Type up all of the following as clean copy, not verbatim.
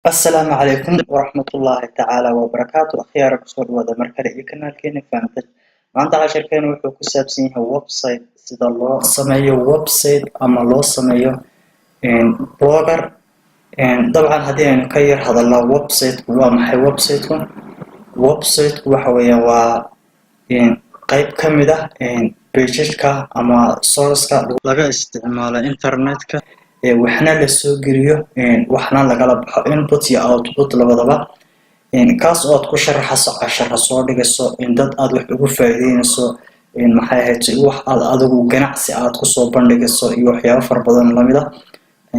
Asalaamu calaykum waraxmatullaahi tacaala wabarakaatu. Akhyaara, kusoo dhawaada mar kale iyo kanaalkeena Fahamtad. Maanta casharkeena wuxuu ku saabsan yahay website, sida loo sameeyo website ama loo sameeyo blogger. Dabcan, haddii aynu ka yar hadalno website-ku, waa maxay website-ku? Website-ku waxa weeyaan waa qayb ka mid ah page-ka ama source-ka laga isticmaalo internetka, waxna la soo geliyo, waxna lagala baxo, input iyo output labadaba, kaas oo aad ku sharaxayso, cashara soo dhigayso, dad aad wax ugu faa'iideynayso, maxay ahayd, wax aad adigu ganacsi aad kusoo bandhigayso iyo waxyaabo fara badan lamid ah.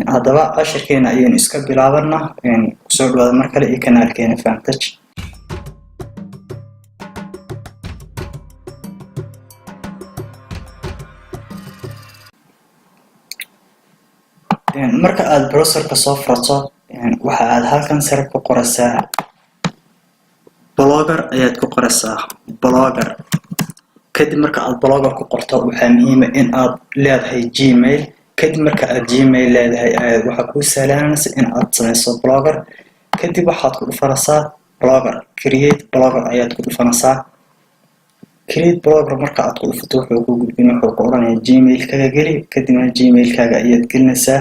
Haddaba cashirkeena ayaynu iska bilaabanaa. Kusoo dhawaada mar kale iyo kanaalkeena Fahamtaj. Marka aad browserka soo furato, waxa aad halkan sare ku qoraysaa blogger ayaad ku qoraysaa, blogger. Kadib marka aad blogger ku qorto, waxaa muhiima in aad leedahay Gmail. Kadib marka aad Gmail leedahay, waxaa kuu sahlanaysa in aad samayso blogger. Kadib waxaad ku dhufanaysaa blogger, create blogger ayaad ku dhufanaysaa. Create blogger marka aad ku dhufato, wuxuu ku gudbin, wuxuu ku odhanaya Gmailkaaga geli. Kadibna Gmailkaaga ayaad gelinaysaa.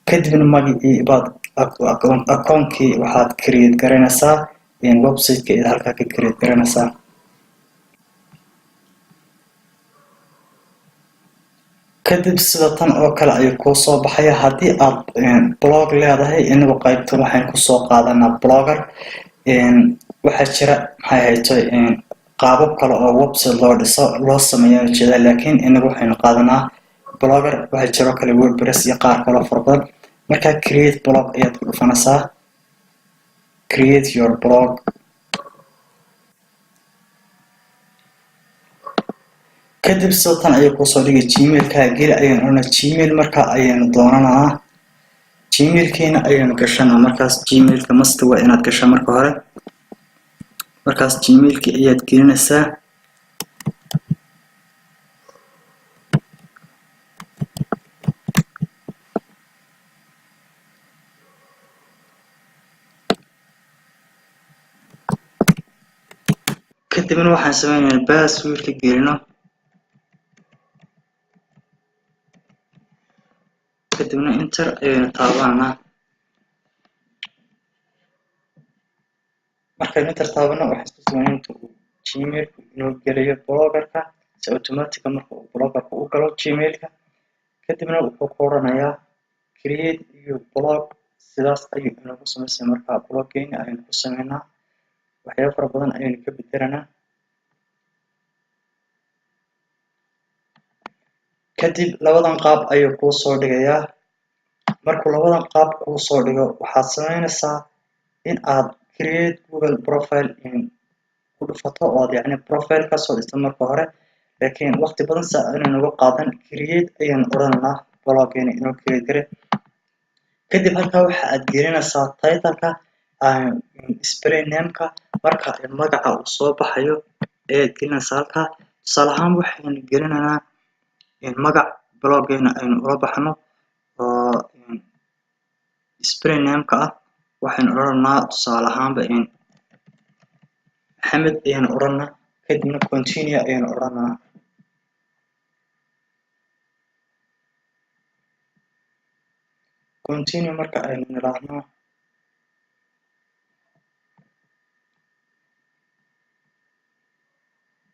Kadibna magacii baad, akoonkii waxaad create garanaysaa, website-ka ayaad halkaa ka create garanaysaa. Kadib sida tan oo kale ayuu kuu soo baxaya haddii aad blog leedahay. Inagu qaybtan waxaynu kusoo qaadanaa blogger. Waxaa jira, maxay hayto, qaabab kale oo website loo dhiso, loo sameeyo ujeeda, laakiin inagu waxaynu qaadanaa blogger. Waxaa jiro kale WordPress iyo qaar kaloo fara badan. Markaa create blog ayaad ku dhufanaysaa, create your blog. Kadib sida tan ayuu kuusoo dhigay. Gmailkaaga geli ayaynu odhanaa. Gmail marka ayaynu doonanaa, Gmailkeena ayaynu gashanaa. Markaas Gmailka must waa inaad gashaa marka hore. Markaas Gmailkii ayaad gelinaysaa. Kadibna waxaan sameynaynaa passwordka gelino. Kadibna enter ayaynu taabanaa. Markaynu enter taabano, waxaan isku sameynaa inta uu Gmailku inoo gelayo bloggerka si automatic. Marka uu bloggerka u galo Gmailka, kadibna wuxuu ku oranayaa create your blog. Sidaas ayuu inoogu samaysay. Markaa bloggeena ayaynu ku sameynaa, waxyaabo fara badan ayaynu ka bedelanaa. Kadib labadan qaab ayuu kuu soo dhigayaa. Markuu labadan qaab kuu soo dhigo, waxaad sameynaysaa in aad create Google profile ku dhufato, oo aad yacni profile kasoo dhisto marka hore. Laakiin waqti badan saa inaynu uga qaadan, create ayaynu odhanaynaa bloggeena inoo create gare. Kadib halkaa waxa aad gelinaysaa titleka, display nameka. Marka magaca uu soo baxayo ayaad gelinaysaa halkaa. Tusaale ahaan, waxaynu gelinaynaa magac bloggeena aynu ula baxno oo display nameka ah. Waxaynu odhanaa tusaale ahaanba Maxamed ayaynu odhanaa. Kadibna continue ayaynu odhanaa. Continue marka aynu nidhaahno,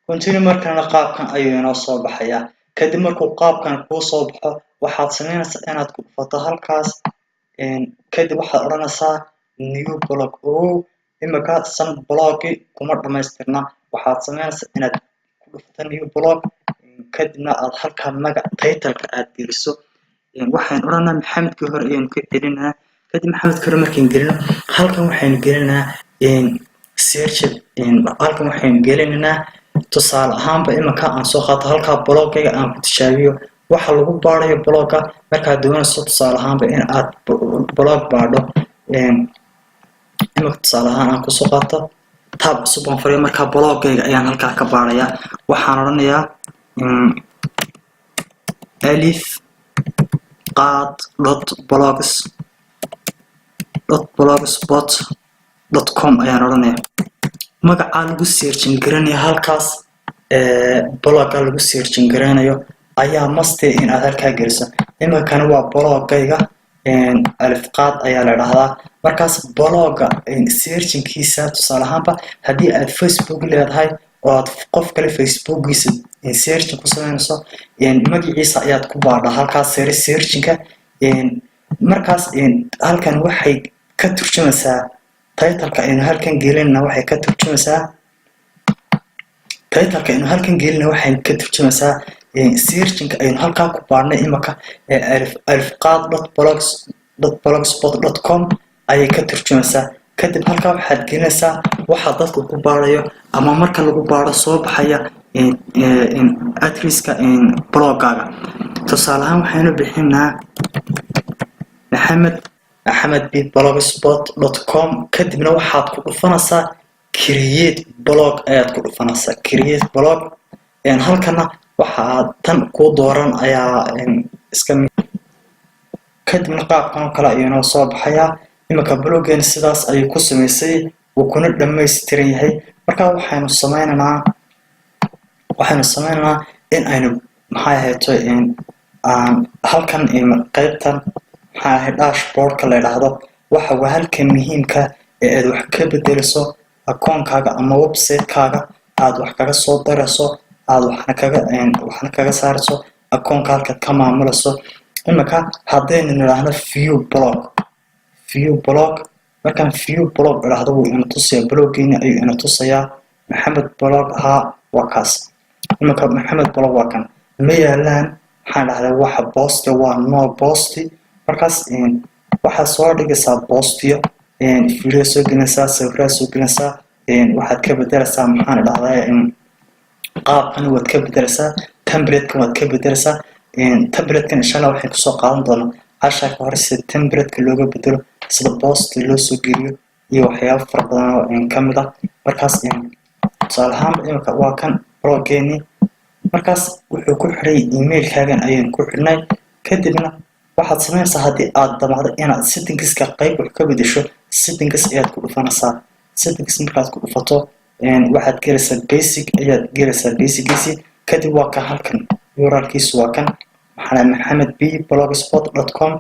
continue markana qaabkan ayuu inoo soo baxayaa. Kadib markuu qaabkan kuu soo baxo, waxaad sameynaysaa inaad ku dhufato halkaas. Kadib waxaad odhanaysaa new blog. O imika san blogi kuma dhamaystirna. Waxaad sameynaysaa inaad ku dhufato new blog, kadibna aad halkaa magac, titleka aad geliso. Waxaan odhanaa Maxamedkii hore ayaynu ka celinaa. Kadib Maxamedkii hore markaan gelino, halkan waxaynu gelinaa search. Halkan waxaynu gelinaynaa, tusaale ahaanba, iminka aan soo qaato halkaa blogayga aan ku tijaabiyo waxa lagu baarayo blogga. Markaad doonayso, tusaale ahaanba, in aad blog baadho, iminka tusaale ahaan aan kusoo qaato tab cusub baan furayo. Markaa blogayga ayaan halkaa ka baarayaa. Waxaan odhanayaa alif qaad dot blogs. .blogspot.com ayaan odhanaya. Magacaa lagu searching garanaya halkaas, blogga lagu searching garanayo ayaa must in aad halkaa geliso. Iminkana waa blogayga, Alifqaad ayaa la dhahdaa. Markaas blogga searchingkiisa, tusaale ahaanba, haddii aad Facebook leedahay oo aad qof kale Facebookiisa searching ku sameynayso, magaciisa ayaad ku baadhaa halkaas sare searchingka. Markaas halkan waxay ka turjumaysaa titleka aynu halkan gelinna, waxay ka turjumaysaa titleka aynu halkan gelina, waxay ka turjumaysaa searchingka aynu halkaa ku baadhnay imaka, alifqaad.blogs.blogspot.com ayay ka turjumaysaa. Kadib halkaa waxaad gelinaysaa waxa dadku ku baarayo ama marka lagu baaro soo baxaya addresska bloggaaga. Tusaale ahaan, waxaynu bixinaa Maxamed, maxamedb.blogspot.com. Kadibna waxaad ku dhufanaysaa create blog ayaad ku dhufanaysaa, create blog. Halkana waxaad tan kuu dooran ayaa iska. Kadibna qaabkan oo kale ayuu noo soo baxayaa. Iminka bloggeena sidaas ayuu ku samaysay, wuu kuna dhammaystiran yahay. Marka waxaynu sameynaynaa in aynu, maxay ahayto, aan halkan qaybtan, maxay ahayd, dashboardka la yidhaahdo. Waxa waa halka muhiimka ee aad wax ka bedeliso akoonkaaga ama website-kaaga, aad wax kaga soo darayso, aad waxna kaga saarayso, akoonka halkaad ka maamulayso. Iminka haddaynu nidhaahno view blog, view blog, markaan view blog idhaahdo, wuu ina tusayaa bloggeeni ayuu ina tusayaa. Maxamed Blog ahaa waa kaas. Iminka Maxamed Blog waa kan, ma yaalaan, maxaan dhahdaa, waxa post waa no post. Markaas waxaad soo dhigaysaa postiyo, video soo gelinaysaa, sawirraa soo gelinaysaa, waxaad ka bedelaysaa, maxaan dhahdaa, qaabkan waad ka bedelaysaa, templatekan waad ka bedelaysaa. Templatekan insha Allah waxaan kusoo qaadan doonaa casharka hore, sida templateka looga bedelo, sida post loo soo geliyo iyo waxyaabo fara badan oo kamid ah. Markaas tusaale ahaan, imika waa kan bloggeeni. Markaas wuxuu ku xidhay emailkaagan ayaynu ku xidhnay. Kadibna waxaad sameynaysaa, haddii aad damacdo inaad settingska qayb wax ka bedesho, settings ayaad ku dhufanaysaa. Settings markaad ku dhufato, waxaad gelaysaa basic ayaad gelaysaa, basicgiisi. Kadib waa kan halkan, urlkiisu waa kan, maxaa maxamedb.blogspot.com.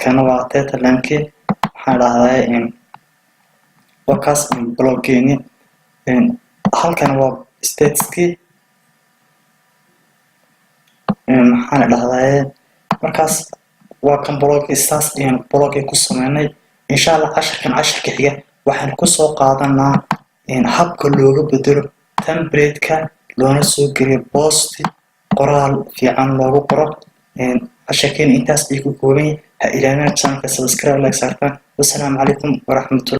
Kana waa titlenkii, waxaan dhahdaa, waa kaas bloggeeni. Halkan waa statuskii, maxaan dhahdaa. Markaas waa kan bloggi, saas ayaan bloggii ku sameynay. Insha Allah casharkan casharka xiga waxaan kusoo qaadanaa habka looga bedelo template-ka, loona soo geliyo post, qoraal fiican loogu qoro. Casharkeena intaas ay ku kooban yahay. Ha ilaamina channelka subscribe, like saartaan. Wasalaamu calaykum waraxmatullahi.